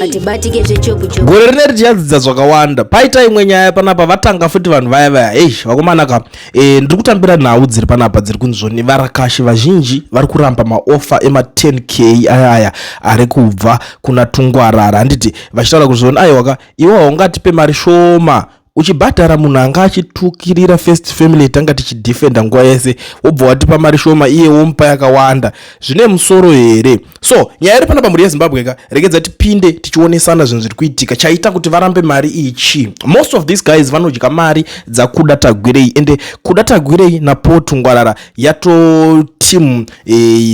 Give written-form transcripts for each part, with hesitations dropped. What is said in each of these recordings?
Atibatike zvechopu-chopu. Gore rineri tichadzidza zvakawanda. Paita imwe nyaya panapa, vatanga futi vanhu vaya vaya. Ei, vakomana ka, ndiri kutambira nhau dziri panapa dziri kunzi zvoni varakashi vazhinji vari kuramba maofa ema10K aya ari kubva kuna Tungwarara, handiti? Vachitaura kuti zvoni, aiwa ka, iwe haungatipe mari shoma uchibhadhara munhu anga achitukirira First Family, tanga tichidefenda nguva yese, wobva watipa mari shoma, iye womupa yakawanda. Zvine musoro here? So nyaya iri panapa, mhuri yeZimbabwe ka, regedza tipinde tichionesana zvinhu zviri kuitika. Chaita kuti varambe mari iyi chii? Most of these guys vanodya mari dzaKuda Tagwirei, ende Kuda Tagwirei naPaul Tungwarara yato team,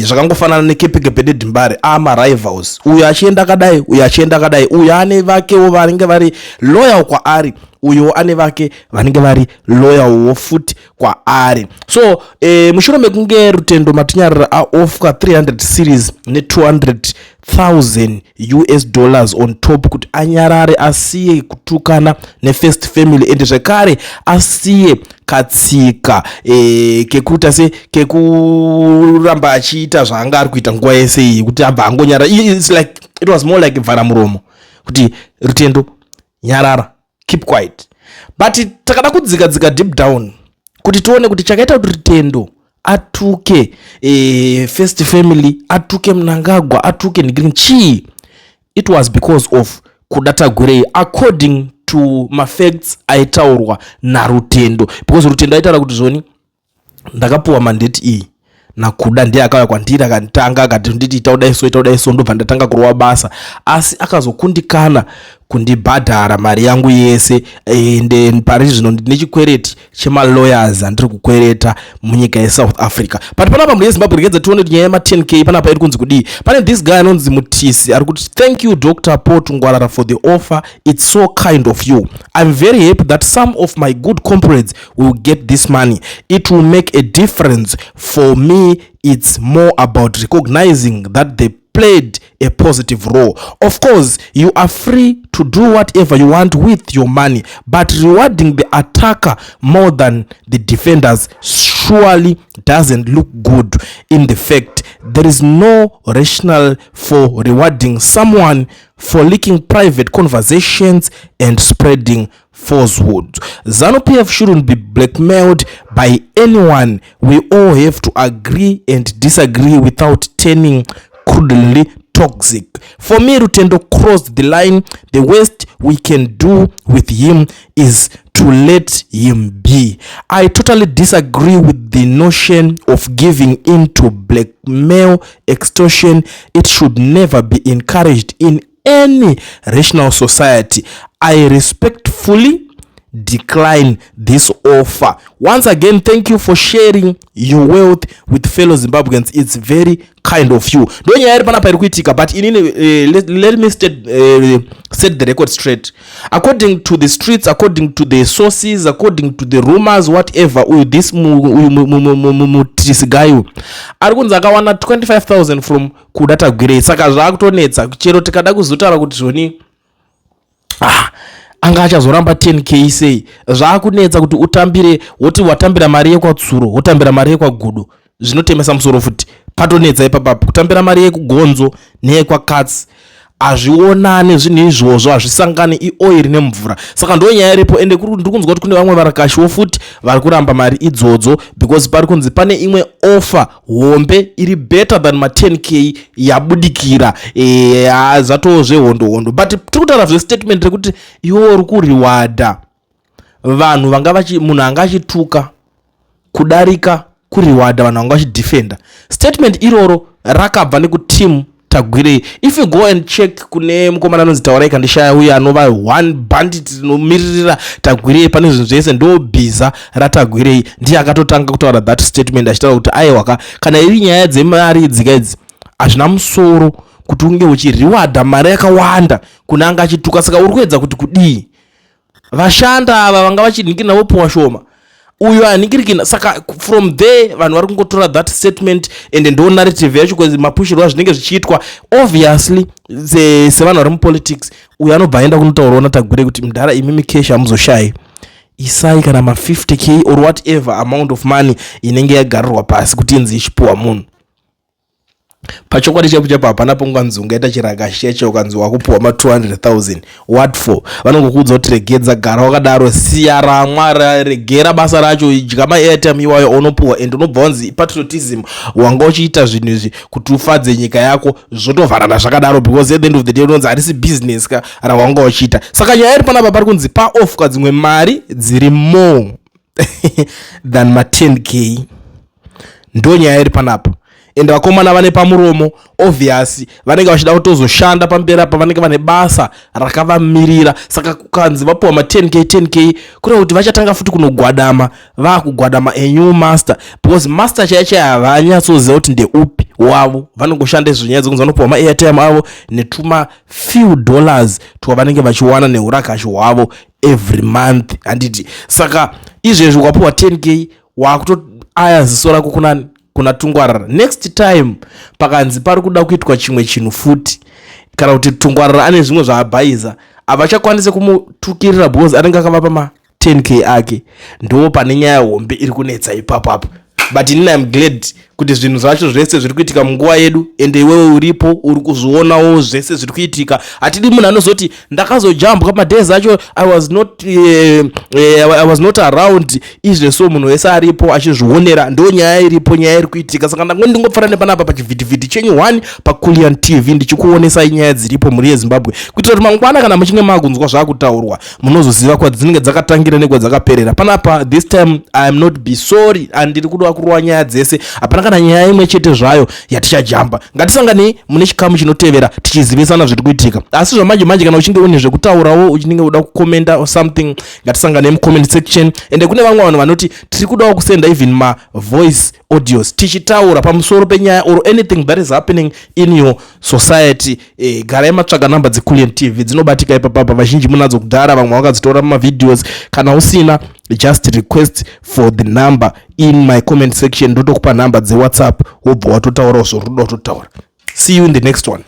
zvakangofanana neKepekepe neDimbare, amarivals. Uyo achienda akadai, uyo achienda akadai. Uyo ane vakewo vanenge vari loyal kwaari, uyo ane vake vanenge vari loyalwo futi kwaari. So mushure mekunge Rutendo Matinyarira aofferwa 300 series ne200,000 US dollars on top kuti anyarare, asiye kutukana neFirst Family, ende zvekare asiye katsika kekuita se kekuramba achiita zvaanga ari kuita nguva yese iyi, kuti abva angonyarara. It's like it was more like vhara muromo, kuti Rutendo, nyarara, keep quiet. But takada kudzika dzika deep down kuti tione kuti chakaita kuti Rutendo atuke First Family, atuke Mnangagwa, atuke ngirini chii? It was because of Kuda Tagwirei, according to mafacts aitaurwa naRutendo, because Rutendo aitaura kuti zvoni, ndakapuwa mandate iyi naKuda, ndiye akauya kwandiri akanditanga, akati nditi ita kudai so, ita kudai so, ndobva ndatanga kurova basa, asi akazokundikana kundibhadhara mari yangu yese. Ende pari zvino ndine chikwereti chemalawyers andiri kukwereta munyika yeSouth Africa. But panapa, mhuri yeZimbabwe, regedza tione kuti nyaya yema10K panapa iri kunzi kudii. Pane this guy anonzi Mutisi ari kuti, "Thank you, Dr Paul Tungwarara, for the offer. It's so kind of you. I'm very happy that some of my good comrades will get this money. It will make a difference. For me, it's more about recognizing that they played a positive role. Of course, you are free to do whatever you want with your money, but rewarding the attacker more than the defenders surely doesn't look good. In the fact, there is no rationale for rewarding someone for leaking private conversations and spreading falsehood. ZANU-PF shouldn't be blackmailed by anyone. We all have to agree and disagree without turning crudely toxic. For me, Rutendo crossed the line. The worst we can do with him is to let him be. I totally disagree with the notion of giving in to blackmail, extortion. It should never be encouraged in any rational society. I respectfully decline this offer. Once again, thank you for sharing your wealth with fellow Zimbabweans. It's very kind of you." Ndo nyaya iri panapa iri kuitika. But inini, let me set the record straight. According to the streets, according to the sources, according to the rumors, whatever, uyu this uyu Mutisi guy uyu ari kunzi akawana 25,000 from Kuda Tagwirei. Saka zvaakutonetsa, chero tikada kuzotaura kuti zvoni, ah, anga achazoramba 10K sei? Zvaakunetsa kuti utambire, woti watambira mari yekwatsuro, wotambira mari yekwagudo, zvinotemesa musoro futi. Patonetsa ipapapo. Kutambira mari yekugonzo neyekwakatsi hazvionani zvinhu izvozvo, hazvisangani, ioiri nemvura. Saka ndo nyaya iripo. Ende ndiri kunzwa kuti kune vamwe varakashiwo futi vari kuramba mari idzodzo, because pari kunzi pane imwe offer hombe iri better than ma10K yabudikira. Zvatoo zvehondo hondo, but tiri kutaura zvestatement rekuti iwe uri kurewarda vanhu vanga vachi, munhu anga achituka kudarika kurewarda vanhu vanga vachidefenda. Statement iroro rakabva nekuteam Tagwirei. If you go and check kune mukomana anonzi Taurai Kandishaya, uye anova one bandit rinomiririra Tagwirei pane zvinhu zvese, ndo bhiza raTagwirei, ndiye akatotanga kutaura that statement, achitaura kuti aiwaka, kana iri nyaya dzemari dzika idzi, hazvina musoro kuti unge uchirewarda mari yakawanda kune anga achituka. Saka uri kuedza kuti kudii? Vashanda ava vanga vachinhingirina vopuwa shoma, uyo anhingirikina. Saka from there vanhu vari kungotora that statement, and ndo narrative yacho, because mapushirwo azvinenge zvichiitwa, obviously sevanhu vari mupolitics, uyo anobva aenda kunotaurawo naTagwirei kuti, "Mudhara, imimi cash hamuzoshayi, isai kana ma50K or whatever amount of money inenge yagarirwa pasi kuti inzi ichipuwa munhu." Pachokwadi chaipo chaipo, hapana ponganzi ungaita chirakashi chaicho ukanzi wakupiwa ma 200 000. What for? Vanongokuudza kuti regedza, gara wakadaro, siya ramwa, regera basa racho, idya maairtime iwayo unopiwa. And unobva wanzi patriotism, wanga uchiita zvinhu izvi kuti ufadze nyika yako, zvotovharana zvakadaro, because at the end of the day unonzi harisi business ka rawanga uchiita. Saka nyaya iri panapa, pari kunzi paofferwa dzimwe mari dziri more than ma10 K. Ndo nyaya iri panapa. Ende vakomana vane pamuromo, obvious vanenge vachida kutozoshanda pamberi apa, vanenge vane basa rakavamirira. Saka kukanzi vapiwa ma10 K 10 K, kureva kuti vachatanga futi kunogwadama, vaakugwadama a new master, because master chaiyo chaiyo havanyatsoziva kuti ndeupi wavo. Vanongoshanda izvo nyaya dzekunzi vanopiwa maairtime avo netuma few dollars twavanenge vachiwana neurakashi hwavo every month, handiti? Saka izvezvi ukapiwa 10 K, wakutoaya ziso rako kunani? Kuna Tungwarara. Next time pakanzi pari kuda kuitwa chimwe chinhu futi, kana kuti Tungwarara ane zvimwe zvaabhaiza, havachakwanisi kumutukirira because anenge akavapa ma10 K ake. Ndo pane nyaya hombe iri kunetsa ipapapo. But inini I'm glad kuti zvinhu zvacho zvese zviri kuitika munguva yedu, ende iwewe uripo, uri kuzvionawo zvese zviri kuitika. Hatidi munhu anozoti ndakazojambwa madays acho, I was not around. Izveso munhu wese aripo achizvionera. Ndo nyaya iripo, nyaya iri kuitika. Saka ndango ndingopfara nepanapa pachivhitivhiti chenyu 1 paCulian TV, ndichikuonesai nyaya dziripo, mhuri yeZimbabwe, kuitira kuti mangwana kana muchinge makunzwa zvakutaurwa, munozoziva kwadzinenge dzakatangira nekwadzakaperera. Panapa this time I am not be sorry, andiri kuda kurova nyaya dzese, hapana kana nyaya imwe chete zvayo yatichajamba. Ngatisanganei mune chikamu chinotevera tichizivisana zviri kuitika. Asi zvamanje manje, kana uchinge une zvekutaurawo, uchinge uda kukomenda or something, ngatisanganei mucomment section. Ende kune vamwe vanhu vanoti tiri kudawo kusenda even mavoice audios tichitaura pamusoro penyaya or anything that is happening in your society, garai matsvaga namba dzeCulian TV, dzinobatika ipapapa. Vazhinji munadzo kudhara, vamwe vakadzitora mumavideos. Kana usina, just request for the number in my comment section, ndotokupa nhamba dzeWhatsApp, wobva watotaurawo zvauri kuda kutotaura. See you in the next one.